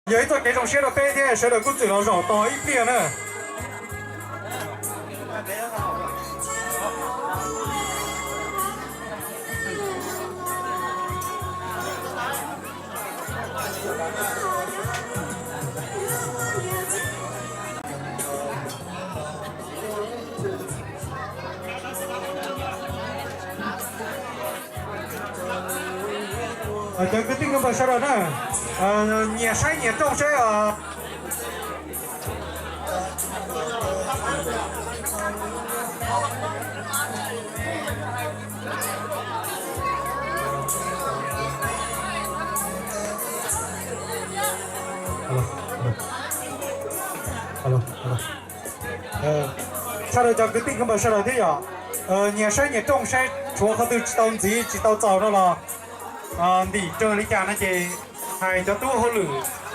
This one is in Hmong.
Yog ib txoj kev zoo siab rau peb thiab sawv daws kuj txwm los zaum tos ib pliag na. Cov kwv tij kwv npawg sawv daws na, nyias saib nyias rooj seb. Tshaj rau cov kwv tij kwv npawg sawv daws thiab yom, nyias saib nyias rooj seb tshuav qhov twg tsis tau ntxiv tsis tau txaus no los ntim raws li cas no ces hais cov tub hauj lwm